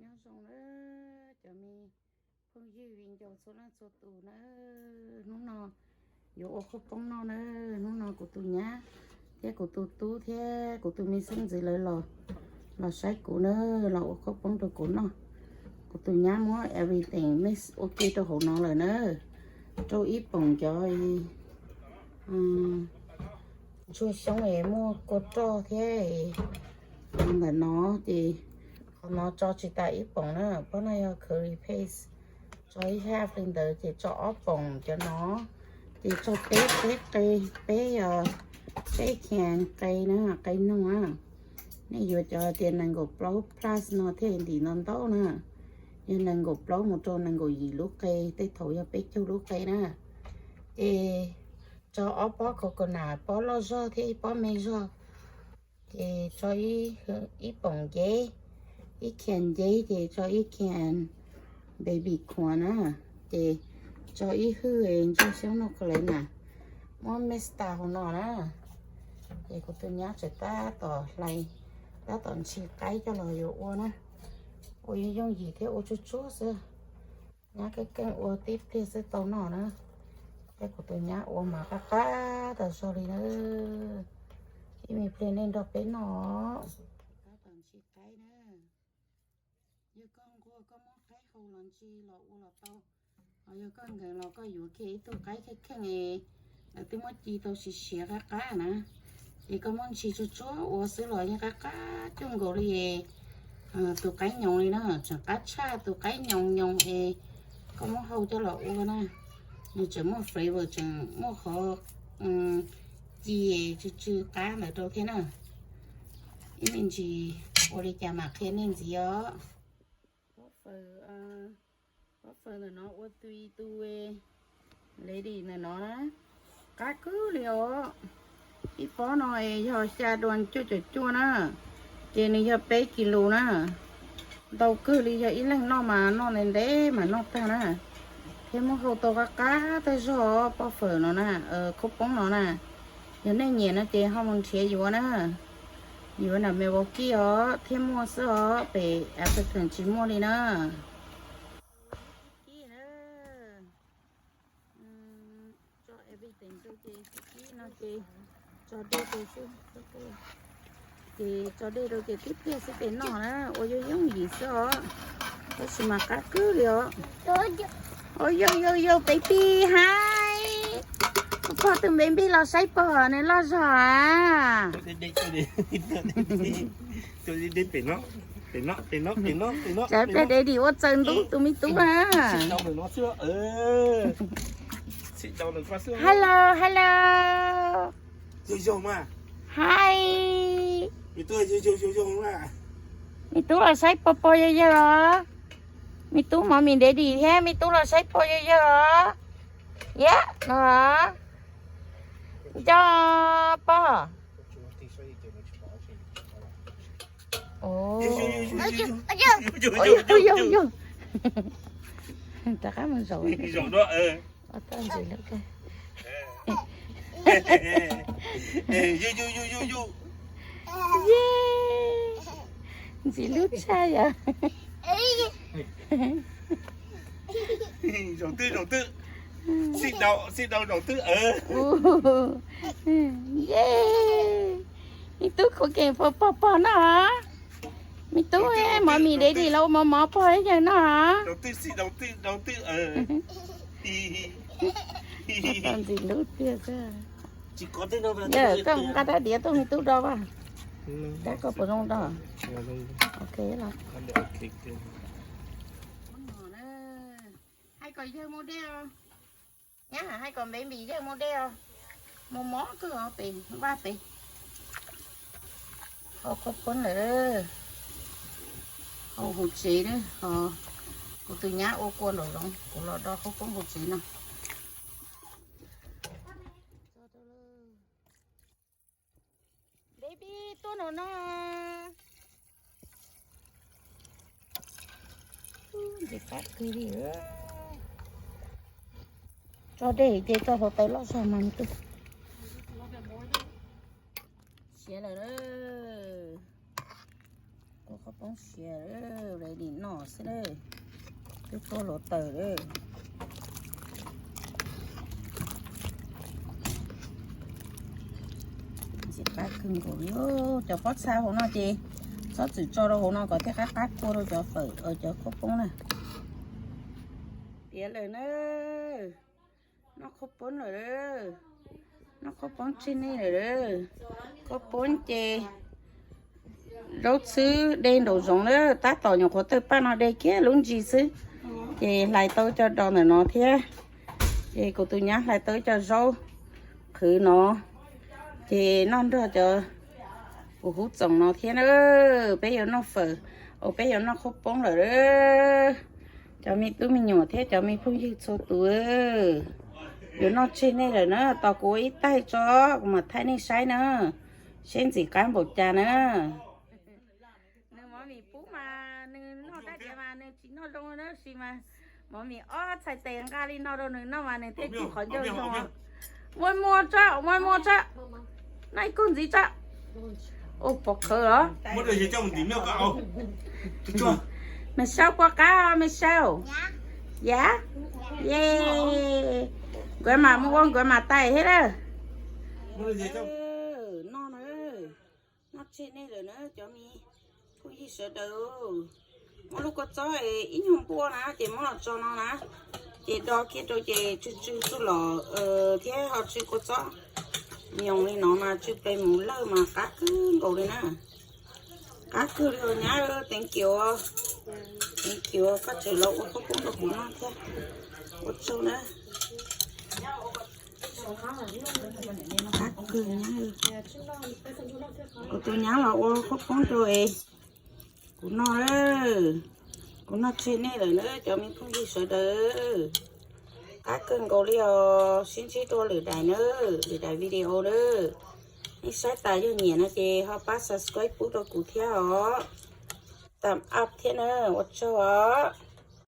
Nyob zoo na cov me phooj ywg viv ncaus txhua leej txhua tus na, hnub no yuav ua qhob poob noj na. Hnub no kuv tus nyab thiab kuv tus tub thiab kuv tus me xeeb ntxwv lawv los, los saib kuv na, los ua qhob poob rau kuv noj. Kuv tus nyab muab everything mix ua ke rau hauv no lawm na, rau ib poom cov ntsuag xyoob es muaj kua roj thiab. Ntawm no ces qhov no tso tsis tas ib poom na, pob no yog curry paste, tso ib half li ntawd ces tso ob poom cov no, ces tso peb peb qe, peb, peb can qe na, qe noog na. Nej yuav cov tias nees nkaum plaub plus no thiaj ntim ntau ntau na, yog nees nkaum plaub mus rau nees nkaum yim lub qe, tej thaum yog peb caug lub qe na. Ces tso ob pob coconut, pob loj zog thiab ib pob me zog. Ces tso ib poom nceb, ib can nceb ces tso ib can baby corn na. Ces tso ib hwj ntsuag xyoob no ko lawm na, muab mix tas hauv no na. Ces kuv tus nyab tseem tab tom hlais, tab tom ntshis qaib coj los yuav ua na. Ua yooj yooj yim thiab ua tsuag tsuag xwb. Nyab keej keej ua tib pliag xwb tau noj na. Thiab kuv tus nyab ua mas qab qab tas zog li na. Ib me pliag nej nrog peb noj. Tab tom ntshis qaib na. Yog koj nquag koj muab qaib hau los ntsis los ua los tau, ho yog koj nkees los koj yuav kiag ib tug qaib kheej kheej es lawv twb muab ci tau siav siav qab qab na, ces koj muab ntshis tsuag tsuag ua xwb los yeej qab qab cuaj nkaus li es tus qaib nyoos li na, tseem qab tshaj tus qaib nyoos nyoos es koj muab hau coj los ua na. Nws tseem muaj flavor, tseem muaj qhov ci es tsw tsw qab ntawd rau thiab na. Ib me ntsis ua li cas mam qhia nej ntxiv os. Pob fawm, pob fawm ntawm no ua tui tu lady ntawm no na, qab kawg li os. Ib pob no yog xya duas cuaj caum cuaj na, ces nws yog peb kis lus na. Ntau kawg li, yog ib leeg noj mas noj ntev ntev mas noj tag na. Thiab muab hau tau qab qab tag zog pob fawm no na, khaub poob no na. Yog nej nyiam no ces ho mus nrhiav yuav na. Yuav nram Milwaukee os thiaj muaj xwb os, pem Appleton tsis muaj li na. Tso everything rau ces, no ces tso dej rau xwb. Ces tso dej rau ces tib pliag xwb ces noj na, ua yooj yooj yim xwb os. Tab sis mas qab kawg li os. Ua yo yo yo baby hi. Pog tus baby los saib pog nws loj zog a. Tsam pliag daddy ua txaws ntub tus me tub a. Hello, hello. Hi. Me tub los saib pog pog yawg yawg os. Me tub mommy daddy thiab me tub los saib pog yawg yawg os. Yab no. Nco pog. Rov qab mus zaum. Ntxim lub, ntxim lub tshaj yom. Zaum twg zaum twg, sib dau sib dau zaum twg. Me tub khuv kev pog pog pog noj. Me tub, mommy daddy los ua mov mov pog ib yawg noj. Ntxim lub tiag xwb. Yawg, koj nqa rab diav tuaj me tub do vaj. Rab koj puas zoo do? Ok los. Hais kom yawg mus dej os. Nyab hais kom baby yawg mus dej os. Mos mos kawg os pem vaj pem. Hau qhaub poob lawm. Hau hauv tsev na, ho kuv tus nyab ua kua nraum zoov, kuv los do qhaub poob hauv tsev no. Baby tuaj no no. Ntxim qab kawg li. Tso dej ces tso hluav taws loj zog mas me tub. Siav lawm. Poob siav, ready noj xwb lawm. Twb tuaj los tawm lawm. Ntxim qab kawg nkaus li. Cov pob txha hauv no ces txhob txwm tso rau hauv no kom thiaj qab qab kua rau cov fawm, cov khaub poob na. Tiav lawm na. Noj khaub poob lawm. Noj khaub poob tseg nej lawm. Khaub poob ces zaub txhwb de nraum zoov lawm, tab tom nyuam qhuav tawg paj no de kiag lub ntsis xwb. Ces hlais tau cov dos ntawm no thiab. Ces kuv tus nyab hlais tau cov zaub qhwv no. Ces noj nrog cov kuv hub txoom no thiab na. Peb yuav noj fawm, o peb yuav noj khaub poob lawm. Cov me tub me nyuam thiab cov me phooj ywg txhua tus, yuav noj tseg nej lawm na, tos kuv ua ib taig tso, kuv mam thaij nej saib na, seb ntxim qab npaum cas na. Nws mov mis pub mas nws noj dab diav mas nws tsis noj zoo na, sis mas mov mis ob txhais tes nqa li no rau nws noj mas nws thiaj tsis qhov ncauj zoo. Muaj muaj tso, muaj muaj tso, noj ib kub ntxiv tso. Ua pov khawv los? Mas sau puas qab, mas sau. Yav, ye, nkawd mas mus ua nkawd mas tais thiab lawm. Noj na, noj tseg nej lawm na cov me phooj ywg sawv daws. Muab lub kua txob ib nyuag npuaj na ces muab los tso no na, ces do kiag rau ces tsw tsw txuj lom thiab ho tsw kua txob nyoos li no mas tsw pes mus lawj mas qab kawg nkaus li na. Qab kawg li os nyab, thank you, thank you koj tseem los ua khaub poob rau kuv noj thiab. Ua tsaug na. Qab kawg nyab, kuv tus nyab los ua khaub poob rau es kuv noj, kuv noj tseg nej lawm na cov me phooj ywg sawv daws. Qab kawg nkaus li os, sib ntsib dua lwm daim na, lwm daim video na. Nej saib tas yog nyiam no ces ho pab subscribe pub rau kuv thiab os. Thumbs up thiab na, ua tsaug os.